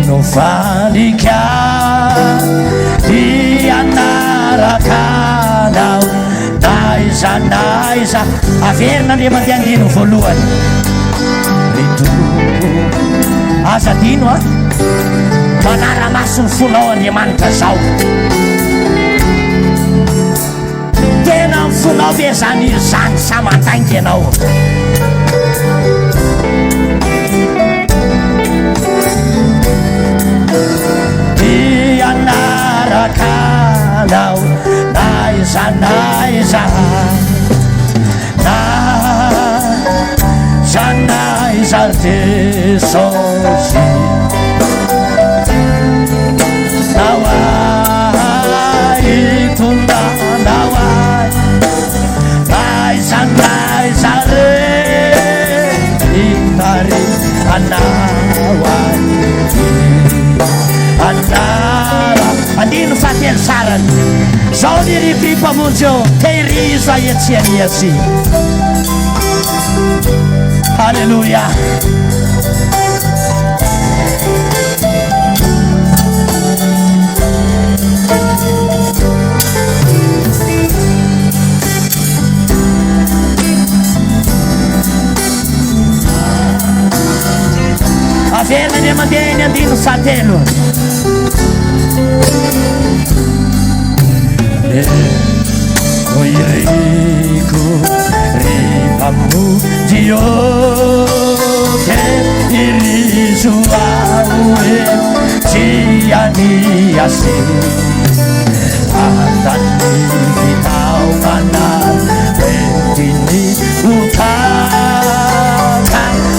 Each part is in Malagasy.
Feno fandrika Dia hanaraka anao N'aiza n'aiza Averina indray mandeha andininy voalohany Ry Tompo Aza adino an Manara-maso ny fonao Andriamanitra zao Tena amin'ny fonao ve zany izany sa mandainga ianao? Dia hanaraka anao na aiza na aiza na aiza na aiza Jesosy Nao ahy tondanao ahy Aiza n'aiza re Hitarihanao ahy Anara Andino fahatelo farany Zao ny riko Mpamonjy ô Tehirizo ahy etsy aniasy Alléluia. Averina indray mandeha ny andininy fahatelo. No iriko ry Mpamonjy ô, tehirizo aho e, tsy haniasy. Andan'ny fitaomana entin'ny otaka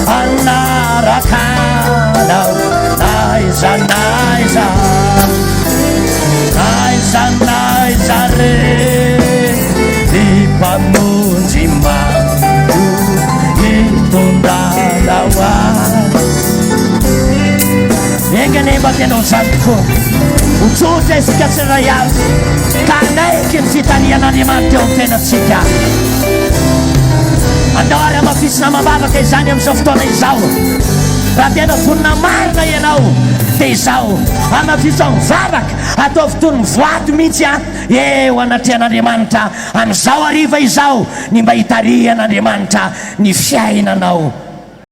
hanaraka anao n'aiza n'aiza. N'aiza n'aiza re ny Mpamonjy mamiko hitondranao ahy. Enga anie mba tena ho izany tokoa. Ho tsotra isika tsirairay avy ka hanaiky ny fitarihan'Andriamanitra eo amin'ny fiainantsika. Andao ary hamafisina amam-bavaka izany amin'izao fotoana izao. Raha tena vonona marina ianao dia izao, hamafiso amin'ny vavaka, ataovy toy ny voady mihitsy an, eo anatrehan'Andriamanitra amin'izao hariva izao ny mba hitarihan'Andriamanitra ny fiainanao.